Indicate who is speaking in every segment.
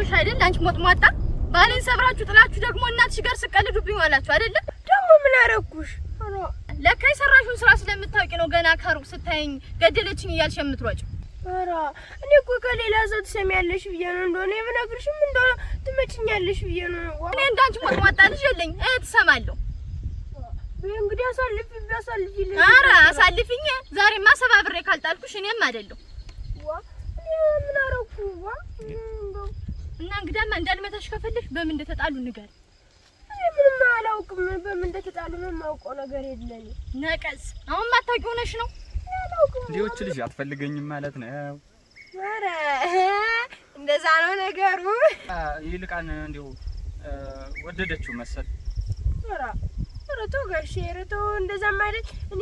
Speaker 1: አየሁሽ አይደል? አንቺ ሞጥሟጣ ባሌን ሰብራችሁ ጥላችሁ ደግሞ እናትሽ ጋር ስቀልዱብኝ ዋላችሁ አይደለ?
Speaker 2: ደግሞ ምን አደረኩሽ?
Speaker 1: ለካ የሰራሽውን ስራ ስለምታውቂ ነው ገና ከሩቅ ስታይኝ ገደለችኝ እያልሽ የምትሮጪው።
Speaker 2: ኧረ እኔ እኮ ከሌላ ሰው ትሰሚያለሽ ብዬ ነው፣ እንደሆነ የምነግርሽም እንደሆነ ትመችኛለሽ ብዬ ነው።
Speaker 1: እኔ እንዳንቺ ሞጥሟጣ ልጅ የለኝ፣ እህት እሰማለሁ።
Speaker 2: እንግዲህ አሳልፊ ቢያሳልፊልኝ።
Speaker 1: ኧረ አሳልፊኝ። ዛሬማ ሰባብሬ ካልጣልኩሽ እኔም አይደለሁ።
Speaker 2: ዋ እኔ ምን አደረኩ? ዋ
Speaker 1: እና እንግዳማ እንዳልመታሽ ከፈለሽ በምን እንደተጣሉ ንገር።
Speaker 2: እኔ ምንም አላውቅም። በምን እንደተጣሉ ምንም የማውቀው ነገር የለኝም።
Speaker 1: ነቀዝ አሁን ማታውቂ ሆነሽ ነው።
Speaker 3: እንዲዎች ልጅ አትፈልገኝም ማለት ነው?
Speaker 2: ኧረ እንደዛ ነው ነገሩ።
Speaker 3: ይልቃን እንዲሁ ወደደችው መሰል።
Speaker 2: ኧረ ኧረ ተው ጋሼ፣ ኧረ ተው እንደዛም አይደል። እኔ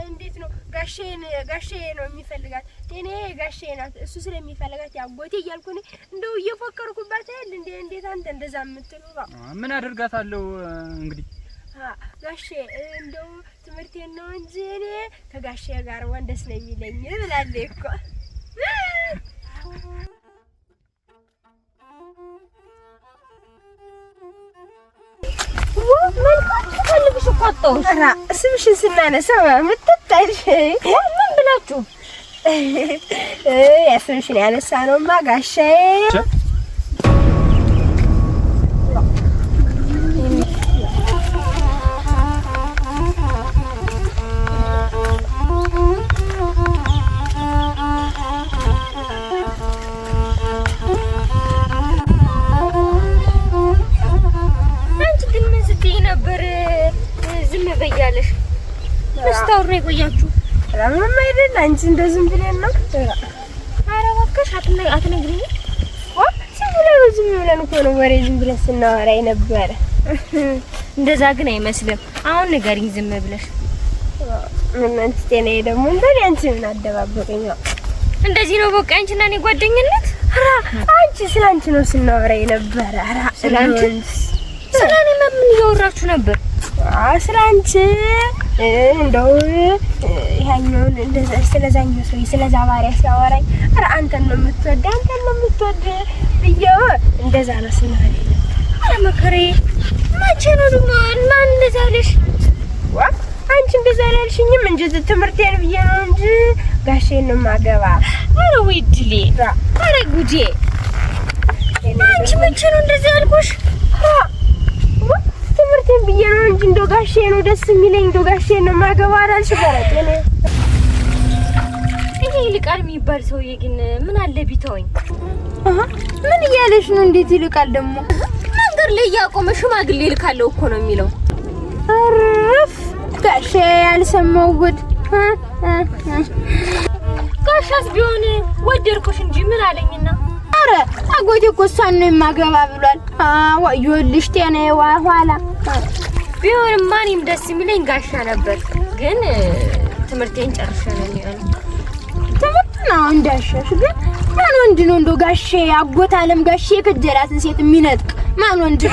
Speaker 2: እንዴት ነው ጋሼን ጋሼ ነው የሚፈልጋት፣ እኔ ጋሼ ናት እሱ ስለሚፈልጋት ያጎቴ እያልኩ እኔ እንደው እየፎከርኩባት አይደል እንዴ? እንዴት አንተ እንደዛ የምትሉ?
Speaker 3: ምን አደርጋታለሁ እንግዲህ
Speaker 2: ጋሼ እንደው ትምህርቴን ነው እንጂ እኔ ከጋሼ ጋር ወንድ ደስ ነው የሚለኝ ብላለች እኮ።
Speaker 1: ፈልግሽ እኮ አጣሁሽ።
Speaker 2: ኧረ ስምሽን ስናነሳ ምትታይሽ
Speaker 1: ምን ብላችሁ?
Speaker 2: ስምሽን ያነሳ ነውማ ጋሼ።
Speaker 4: አንቺ ግን ምን ስትይ ነበር ዝም በያለሽ? ስታወሩ የቆያችሁ?
Speaker 2: ኧረ ምንም አይደል። አንቺ እንደው ዝም ብለን ነው።
Speaker 4: ኧረ እባክሽ አትነግሪኝም?
Speaker 2: ዝም ብለን ዝም ብለን እኮ ነው ወሬ ዝም ብለን ስናወራ የነበረ።
Speaker 4: እንደዛ ግን አይመስልም። አሁን ንገሪኝ ዝም ብለሽ።
Speaker 2: ምን አንቺ ጤናዬ ደግሞ እንደኔ አንቺ ምን አደባበቀኝ?
Speaker 4: እንደዚህ ነው በቃ አንቺና እኔ ጓደኝነት?
Speaker 2: ኧረ አንቺ ስለ አንቺ ነው ስናወራ የነበረ። ኧረ
Speaker 4: ስለ አንቺ? ስለ እኔ ምን እያወራችሁ ነበር?
Speaker 2: ስለ አንቺ እንደው ያኛውን እንደዛ ስለዛኛው ሰውዬ ስለዛ ባሪያ ሲያወራኝ ኧረ አንተን ነው የምትወድ አንተን ነው የምትወድ ብዬው እንደዛ ነው ስናወራ የነበረ።
Speaker 4: ኧረ መከሬ መቼ ነው ደግሞ ማን እንደዛ አለሽ?
Speaker 2: ዋ አንቺ እንደዛ አላልሽኝም እንጂ ትምህርቴን ብዬ ነው እንጂ ጋሼን ነው የማገባ።
Speaker 4: ኧረ ወይ ድሌ! ኧረ ጉዴ! አንቺ መቼ ነው እንደዛ ያልኩሽ?
Speaker 2: ትምህርቴን ብዬ ነው እንጂ እንደው ጋሼ ነው ደስ የሚለኝ እንደው ጋሼ ነው የማገባ አላልሽ? በረጤ
Speaker 4: ይሄ ይልቃል የሚባል ሰውዬ ግን ምን አለ ቢተወኝ።
Speaker 2: ምን እያለሽ ነው? እንዴት ይልቃል ደግሞ?
Speaker 4: መንገድ ላይ እያቆመ ሽማግሌ ይልካለሁ እኮ ነው የሚለው።
Speaker 2: እርፍ ጋሼ ያልሰማው ጉድ።
Speaker 4: ጋሻስ ቢሆን ወደድኩሽ እንጂ ምን አለኝና?
Speaker 2: ኧረ አጎቴ እኮ እሷን ነው የማገባ ብሏል። ወዮልሽ ጤናዬ ኋላ
Speaker 4: ቢሆንማ እኔም ደስ የሚለኝ ጋሻ ነበር፣ ግን ትምህርቴን ጨርሼ ነው የሚሆነው።
Speaker 2: ትምህርት ነው እንዳሻሽ። ግን ማን ወንድ ነው እንደው ጋሼ አጎት አለም ጋሼ የከጀላትን ሴት የሚነጥቅ ማን ወንድ?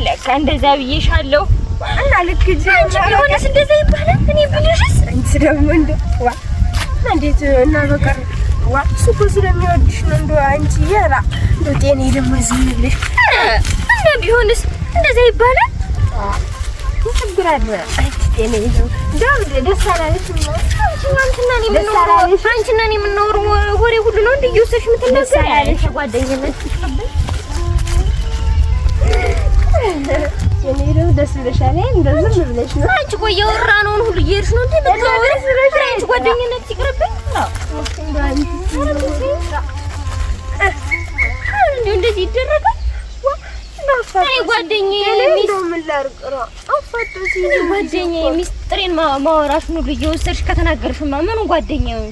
Speaker 4: ለካ እንደዛ ብዬሻለሁ።
Speaker 2: እና ልክ
Speaker 4: አንቺ ቢሆንስ እንደዛ ይባላል? እኔ ብልሽስ?
Speaker 2: አንቺ ደግሞ እንደው ዋ እንዴት እና በቃ ዋ እሱ እኮ ስለሚወድሽ ነው እንደው አንቺ የራ እንደው ጤናዬ ደግሞ ዝም ብለሽ
Speaker 4: እና ቢሆንስ እንደዛ ይባላል?
Speaker 2: ችግር አለ? አንቺ ጤናዬ እንደው ደስ አላለሽም?
Speaker 4: አንቺና እኔ የምናወራው ወሬ ሁሉ ነው እንደ እየወሰድሽ የምትናገሪው? ጓደኝነት
Speaker 2: የኔ ደግሞ ደስ ብለሻል። እንደው ዝም ብለሽ ነው
Speaker 4: አንቺ። ቆይ ያወራነውን ሁሉ እየሄድሽ ነው እንዴ የምታወሪው? አንቺ ጓደኝነት ሲቅርብኝ እንደው እንደዚህ ይደረጋል? እኔ ጓደኛዬ ጓደኛዬ ሚስጥሬን ማወራሽን ሁሉ እየወሰድሽ ከተናገርሽማ ምኑን ጓደኛዬ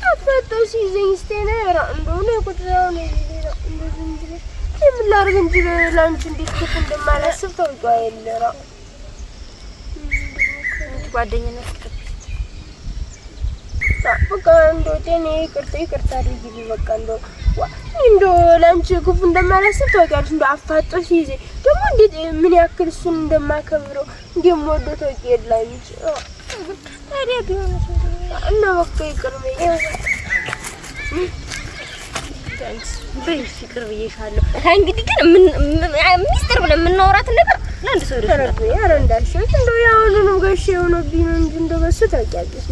Speaker 2: አፋጦ ሲይዘኝ ስቴና እንደሆነ ምን ላድርግ እንጂ ለአንቺ እንዴት ክፉ እንደማላስብ ታውቂዋ የለ
Speaker 4: ጓደኝነት
Speaker 2: በቃ እንደው ጤናዬ ይቅርታ ይቅርታ አድርጊልኝ። በቃ እንደው እንደው ለአንቺ ክፉ እንደማላስብ ታውቂያለሽ። እንደው አፋጦ ሲይዘኝ ደግሞ እንዴት ምን ያክል እሱን እንደማከብረው እንደምወደው ታውቂ የለ አንቺ።
Speaker 4: ታዲያ ቢሆንስ
Speaker 2: እና በቃ ይቅር በይኝ።
Speaker 4: አንቺስ በይ ይቅር ብዬሻለሁ። ከእንግዲህ ግን ሚስጥር ብለን የምናወራትን ነገር ለአንድ ሰው
Speaker 2: ኧረ ኧረ እንዳልሽው እንደው የአሁኑንም ጋሼ ሆኖብኝ ነው እንጂ እንደው በሱ ታውቂያለሽ።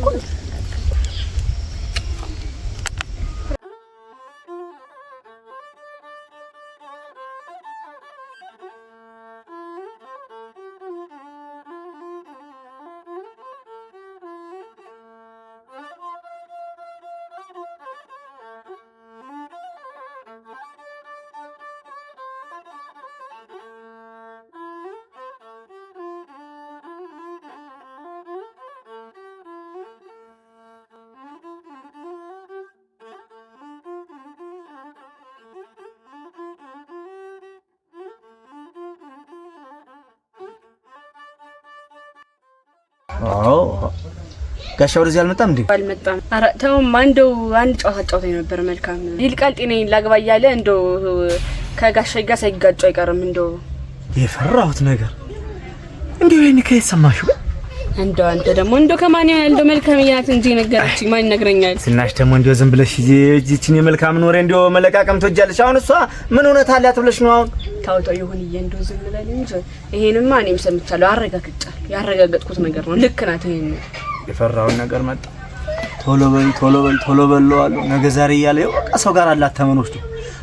Speaker 5: አዎ ጋሻ ወደዚህ አልመጣም እንዴ?
Speaker 6: አልመጣም። ኧረ ተውማ፣ እንደው አንድ ጨዋታ አጫውታኝ ነበር። መልካም ይልቃል ጤናዬን ላግባ እያለ እንደው ከጋሻ ጋር ሳይጋጩ አይቀርም። እንደው
Speaker 5: የፈራሁት ነገር እንዲሁ ይሄን ከየት ሰማሽው?
Speaker 6: እንደው አንተ ደግሞ እንደው ከማን ይሆናል? እንደው መልካም እያት እንጂ ነገረችኝ። ማን ይነግረኛል?
Speaker 5: ዝናሽ ደግሞ እንዲሁ ዝም ብለሽ ይህችን የመልካምን ወሬ እንዲሁ መለቃቀም ትወጃለሽ። አሁን እሷ ምን እውነት አላት ብለሽ ነው አሁን?
Speaker 6: ታውጣው ይሁን እየ እንደው ዝም ብለን እንጂ ይሄንማ እኔም ሰምቻለሁ፣ አረጋግጫለሁ። ያረጋገጥኩት ነገር ነው። ልክ ናት። ይሄን
Speaker 5: የፈራውን ነገር መጣ። ቶሎ በል ቶሎ በል ቶሎ በል እለዋለሁ ነገ ዛሬ እያለ ይኸው በቃ ሰው ጋር አላት ተመን ወስዶ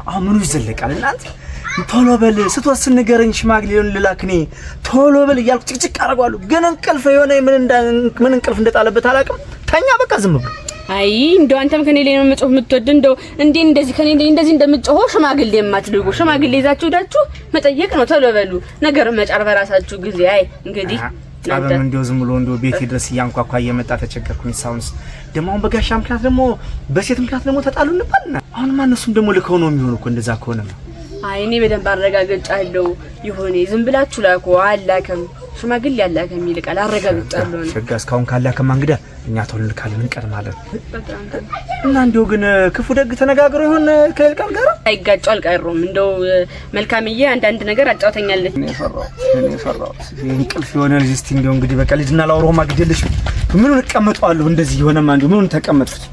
Speaker 5: አሁን ምኑ ይዘለቃል? እናንተ ቶሎ በል ስትወስን ንገረኝ፣ ሽማግሌውን ልላክ እኔ ቶሎ በል እያልኩ ጭቅጭቅ አደርገዋለሁ። ግን እንቅልፍ የሆነ ምን እንቅልፍ እንደጣለበት አላውቅም። ተኛ በቃ ዝም ብሎ።
Speaker 6: አይ እንደው አንተም ከኔ ላይ ነው መጮህ የምትወድ እንደው እንዴ እንደዚህ ከኔ ላይ እንደዚህ እንደምትጮኸው ሽማግሌ የማትልጉ ሽማግሌ ይዛችሁ ሄዳችሁ መጠየቅ ነው። ቶሎ በሉ ነገር መጫር በራሳችሁ ጊዜ። አይ እንግዲህ
Speaker 5: ጠብም እንደው ዝም ብሎ እንደው ቤቴ ድረስ እያንኳኳ እየመጣ ተቸገርኩኝ። ሳውንስ ደግሞ አሁን በጋሻ ምክንያት ደግሞ በሴት ምክንያት ደግሞ ተጣሉ እንባልና አሁንማ እነሱም ደግሞ ልከው ነው የሚሆኑ እኮ እንደዛ ከሆነ ነው።
Speaker 6: አይ እኔ በደንብ አረጋግጫለሁ። ይሁን ዝም ብላችሁ ላኩ። አላከም ሽማግሌ አላከም ይልቃል። አረጋግጫለሁ ነው።
Speaker 5: ሸጋ እስካሁን ካላከማ እንግዳ እኛ ቶሎ እንልካለን እንቀድማለን። እና እንደው ግን ክፉ ደግ ተነጋግሮ ይሆን ከይልቃል ጋር
Speaker 6: አይጋጩ አልቀሩም። እንደው መልካምዬ አንዳንድ ነገር አጫውተኛለች።
Speaker 5: እኔ ፈራሁት እንቅልፍ የሆነ ልጅ እስቲ እንደው እንግዲህ በቃ ልጅና ላውራውማ ግድ የለሽም። ምኑን እቀመጠዋለሁ እንደዚህ የሆነማ እንደው ምኑን ተቀመጥኩት።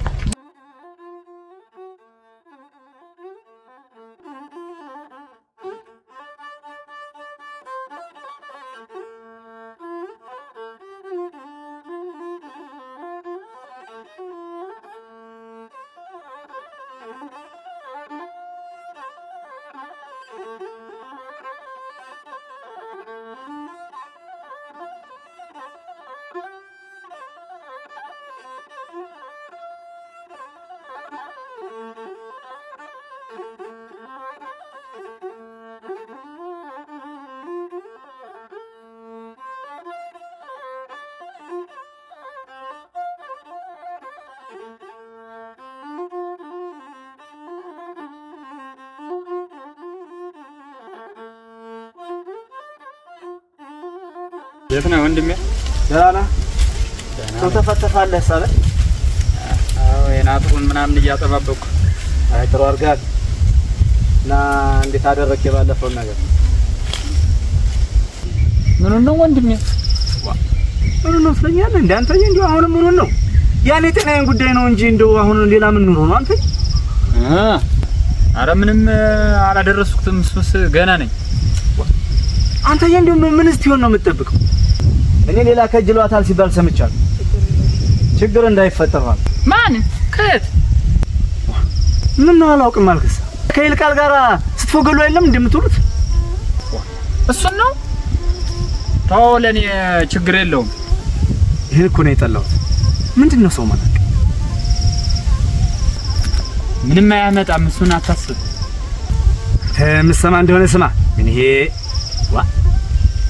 Speaker 3: የት ነህ ወንድሜ?
Speaker 5: ደህና ነህ? ሰው ተፈተፋለህ ሳለ?
Speaker 3: አዎ የናጥሩን ምናምን እያጠባበቅኩ።
Speaker 5: አይ ጥሩ አድርገሃል። እና እንዴት አደረግክ የባለፈውን ነገር?
Speaker 3: ምኑን ነው ወንድሜ?
Speaker 5: ምኑን ነው ትለኛለህ እንደ አንተ እንደው አሁንም ምኑን ነው? ያኔ የጤናዬን ጉዳይ ነው እንጂ እንደው አሁን ሌላ ምን ኑሮ ነው አንተ?
Speaker 3: ኧረ ምንም አላደረስኩትም። እሱስ ገና ነኝ።
Speaker 5: አንተ እንደው ምን እስቲሆን ነው የምትጠብቀው? እኔ ሌላ ከጅሏታል ሲባል ሰምቻለሁ። ችግር እንዳይፈጠር ማለት
Speaker 3: ማን ከየት?
Speaker 5: ምን ነው አላውቅም አልክስ? ከይልቃል ጋር ስትፎገሉ አይደለም እንደምትውሉት?
Speaker 3: እሱን ነው። ተው ለኔ ችግር የለውም።
Speaker 5: ይሄን እኮ ነው የጠላሁት። ምንድነው ሰው ማለት?
Speaker 3: ምንም አያመጣም። እሱን አታስብ።
Speaker 5: የምትሰማ እንደሆነ ስማ። ግን ይሄ ዋ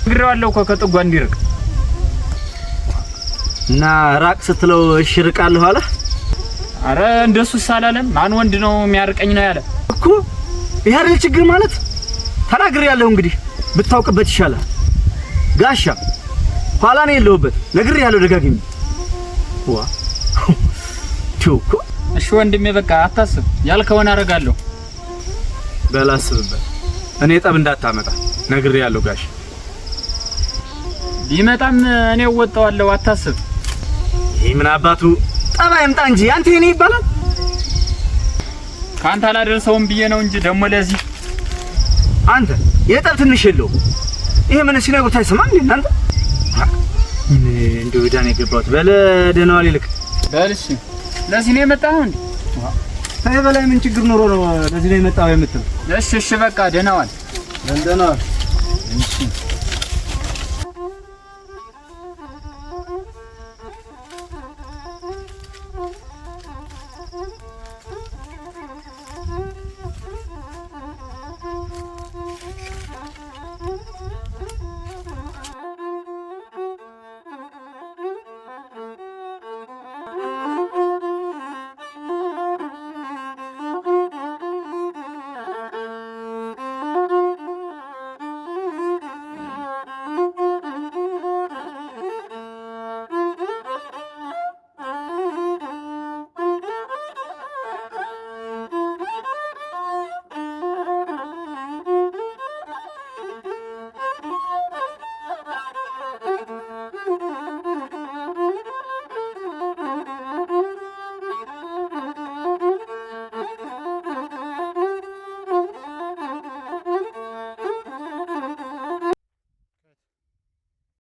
Speaker 3: ነግሬዋለሁ እኮ ከጥጓ እንዲርቅ
Speaker 5: እና ራቅ ስትለው እሺ ርቃለሁ አለ።
Speaker 3: አረ እንደሱስ አላለም። ማን ወንድ ነው የሚያርቀኝ ነው ያለ
Speaker 5: እኮ። ይሄ አይደል ችግር ማለት። ተናግሬያለሁ እንግዲህ ብታውቅበት ይሻላል። ጋሻ ኋላ ነው የለሁበት። ነግሬያለሁ ደጋግሜ። ዋ ቹኩ
Speaker 3: እሺ ወንድሜ በቃ አታስብ፣ ያልከውን አደርጋለሁ።
Speaker 5: በል አስብበት። እኔ ጠብ እንዳታመጣ ነግሬያለሁ ጋሽ።
Speaker 3: ቢመጣም እኔ እወጣዋለሁ፣ አታስብ።
Speaker 5: ይሄ ምን አባቱ ጠብ አይምጣ እንጂ አንተ የኔ ይባላል።
Speaker 3: ከአንተ አላደርሰውም ብዬ ነው እንጂ ደግሞ ለዚህ
Speaker 5: አንተ የጠብ ትንሽ የለውም። ይሄ ምን ሲነግሩት አይሰማም እንዴ እናንተ? ምን እንደው ዕዳ ነው የገባሁት። በለ ደህና ዋል ይልቅ።
Speaker 3: በል እሺ። ለዚህ ነው የመጣኸው እንዴ?
Speaker 5: ከዚህ በላይ ምን ችግር ኖሮ ነው ለዚህ ነው የመጣኸው የምትለው?
Speaker 3: እሺ እሺ በቃ ደህና ዋል።
Speaker 5: ደህና ዋል።